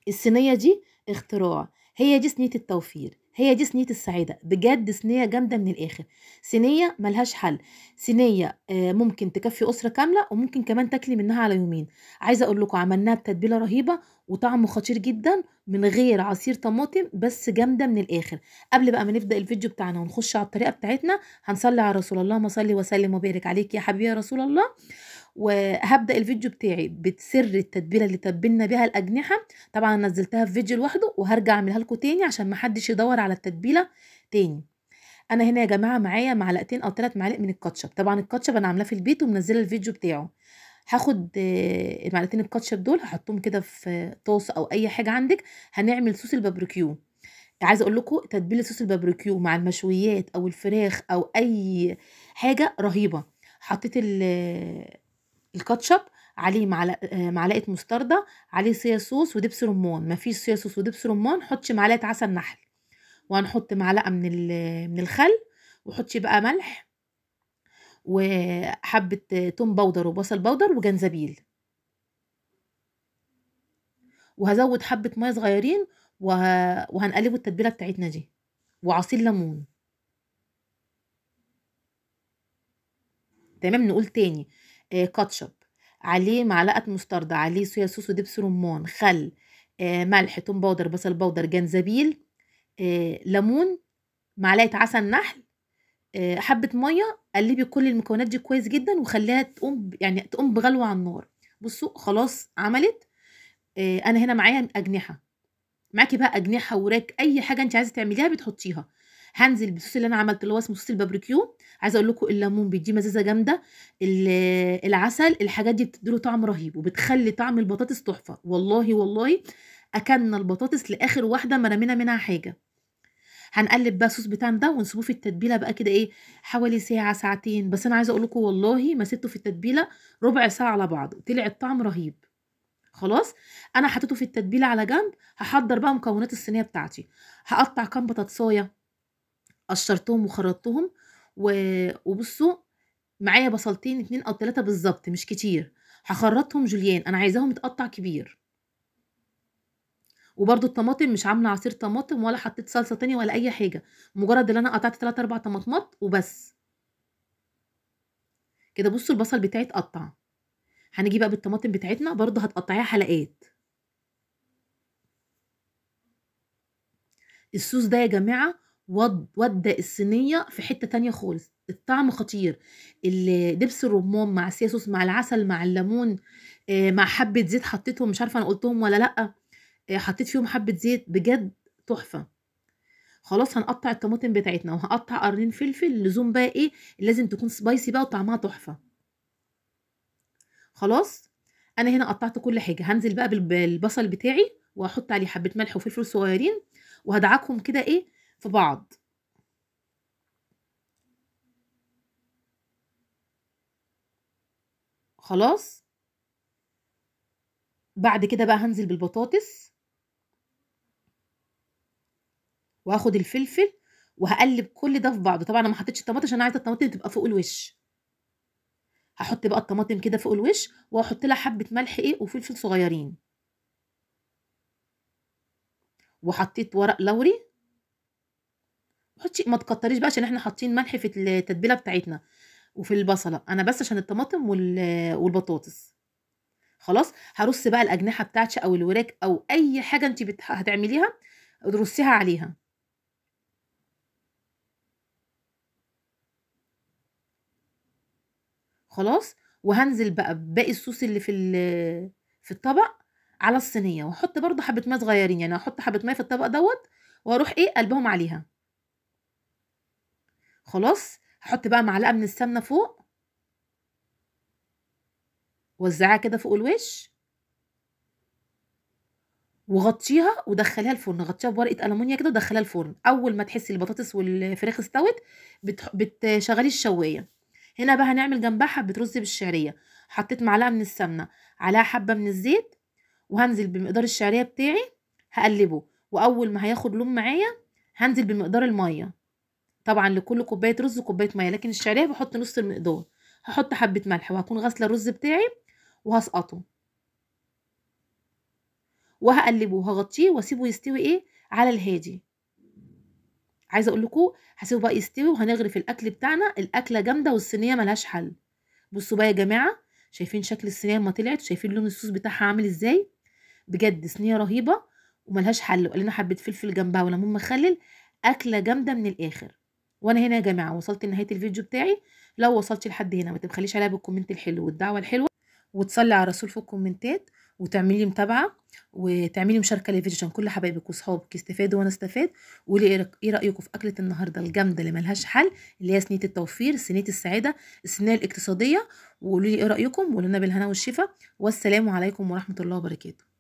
الصينية دي اختراع، هي دي صينية التوفير، هي دي صينية السعادة، بجد صينية جامدة من الآخر، صينية ملهاش حل، صينية ممكن تكفي أسرة كاملة وممكن كمان تاكلي منها على يومين. عايزة أقول لكم عملناها بتتبيلة رهيبة وطعمه خطير جدا من غير عصير طماطم، بس جامدة من الآخر. قبل بقى ما نبدأ الفيديو بتاعنا ونخش على الطريقة بتاعتنا، هنصلي على رسول الله، ما صلي وسلم وبارك عليك يا حبيبي يا رسول الله. وهبدأ الفيديو بتاعي بسر التتبيلة اللي تبلنا بيها الأجنحة، طبعا نزلتها في فيديو لوحده وهرجع اعملها لكم تاني عشان ما حدش يدور على التتبيلة تاني. انا هنا يا جماعة معايا معلقتين او 3 معالق من الكاتشب، طبعا الكاتشب انا عاملاه في البيت ومنزلة الفيديو بتاعه. هاخد المعلقتين الكاتشب دول هحطهم كده في طاسه او اي حاجة عندك. هنعمل صوص البابريكيو. عايزه اقول لكم تتبيله صوص البابريكيو مع المشويات او الفراخ او اي حاجة رهيبة. حطيت الكاتشب عليه معلقه مستردة، عليه soya sauce ودبس رمان. مفيش soya sauce ودبس رمان حطي معلقه عسل نحل، وهنحط معلقه من الخل، وحطي بقى ملح وحبه توم powder وبصل powder وجنزبيل، وهزود حبه مية صغيرين وهنقلبوا التتبيله بتاعتنا دي، وعصير ليمون. تمام. نقول تاني، كاتشب عليه معلقه مستردة، عليه soya sauce ودبس رمان، خل، ملح، توم powder، بصل powder، جنزبيل، ليمون، معلقه عسل نحل، حبه مية. قلبي كل المكونات دي كويس جدا وخليها تقوم، يعني تقوم بغلوه على النار. بصوا خلاص عملت. انا هنا معايا اجنحة، معاكي بقى اجنحة وراك اي حاجة انت عايزه تعمليها بتحطيها. هنزل بالصوص اللي انا عملته اللي هو اسمه صوص البابريكيو. عايزه اقول لكم الليمون بيديه مزازه جامدة، العسل، الحاجات دي بتديله طعم رهيب وبتخلي طعم البطاطس تحفة. والله والله اكلنا البطاطس لاخر واحدة ما رمينا منها حاجة. هنقلب بقى الصوص بتاعنا ده ونسيبه في التتبيله بقى كده ايه حوالي ساعة ساعتين، بس انا عايزه اقول لكم والله ما سبته في التتبيله ربع ساعة على بعض، طلع الطعم رهيب. خلاص انا حطيته في التتبيله على جنب. هحضر بقى مكونات الصينية بتاعتي. هقطع كام بطاطسايه قشرتهم وخرطتهم، وبصوا معايا بصلتين 2 أو 3 بالظبط مش كتير، هخرطهم جوليان، انا عايزاهم يتقطع كبير. وبرده الطماطم مش عامله عصير طماطم ولا حطيت صلصه تاني ولا اي حاجة، مجرد ان انا قطعت 3 4 طماطمات وبس كده. بصوا البصل بتاعي اتقطع. هنيجي بقى بالطماطم بتاعتنا، برده هتقطعيها حلقات. الصوص ده يا جماعة ودى الصينية في حتة تانية خالص، الطعم خطير. دبس الرمان مع الصويا صوص مع العسل مع الليمون، مع حبه زيت حطيتهم، مش عارفه انا قلتهم ولا لا، حطيت فيهم حبه زيت، بجد تحفة. خلاص هنقطع الطماطم بتاعتنا، وهقطع قرنين فلفل لزوم بقى ايه لازم تكون سبايسي بقى وطعمها تحفة. خلاص انا هنا قطعت كل حاجة. هنزل بقى بالبصل بتاعي وهحط عليه حبه ملح وفلفل صغيرين، وهدعكهم كده ايه في بعض. خلاص بعد كده بقى هنزل بالبطاطس وهاخد الفلفل وهقلب كل ده في بعضه. طبعا انا ما حطيتش الطماطم عشان انا عايزه الطماطم تبقى فوق الوش. هحط بقى الطماطم كده فوق الوش وهحط لها حبه ملح ايه وفلفل صغيرين، وحطيت ورق لوري. حطي ما تكتريش بقى عشان احنا حاطين ملح في التتبيله بتاعتنا وفي البصله، انا بس عشان الطماطم والبطاطس. خلاص هرص بقى الاجنحة بتاعتي او الوراك او اي حاجة انت هتعمليها رصيها عليها. خلاص وهنزل بقى بباقي الصوص اللي في الطبق على الصينية، واحط برده حبه مية صغيرين، يعني هحط حبه مية في الطبق دوت واروح ايه قلبهم عليها. خلاص هحط بقى معلقه من السمنة فوق، وزعها كده فوق الوش، وغطيها ودخليها الفرن. غطيها بورقه ألمونيا كده ودخليها الفرن. اول ما تحسي البطاطس والفراخ استوت بتشغلي الشوايه. هنا بقى هنعمل جنبها حبه رز بالشعريه. حطيت معلقه من السمنة عليها حبه من الزيت، وهنزل بمقدار الشعرية بتاعي هقلبه، واول ما هياخد لون معايا هنزل بمقدار المية. طبعا لكل كوباية رز كوباية مية، لكن الشعرية بحط نص المقدار. هحط حبه ملح وهكون غاسله الرز بتاعي وهسقطه. وهقلبه وهغطيه واسيبه يستوي ايه على الهادي. عايزه اقول لكم هسيبه بقى يستوي وهنغرف الاكل بتاعنا. الاكلة جامدة والصينيه ملهاش حل. بصوا بقى يا جماعة، شايفين شكل الصينية لما طلعت، شايفين لون الصوص بتاعها عامل ازاي؟ بجد صينية رهيبة وملهاش حل، وقال لنا حبه فلفل جنبها وليمون مخلل، اكله جامدة من الاخر. وانا هنا يا جماعة وصلت لنهاية الفيديو بتاعي. لو وصلتي لحد هنا ما تبخليش عليها بال comment الحلو والدعوة الحلوة، وتصلي على الرسول في الكومنتات، وتعملي متابعه وتعملي مشاركة للفيديو عشان كل حبايبك واصحابك يستفادوا وانا استفاد. وقولي ايه رايكم في اكله النهارده الجامدة اللي ملهاش حل، اللي هي صينية التوفير، صينية السعادة، الصينية الاقتصادية. وقولوا لي ايه رايكم، وقولوا لنا بالهنا والشفا، والسلام عليكم ورحمة الله وبركاته.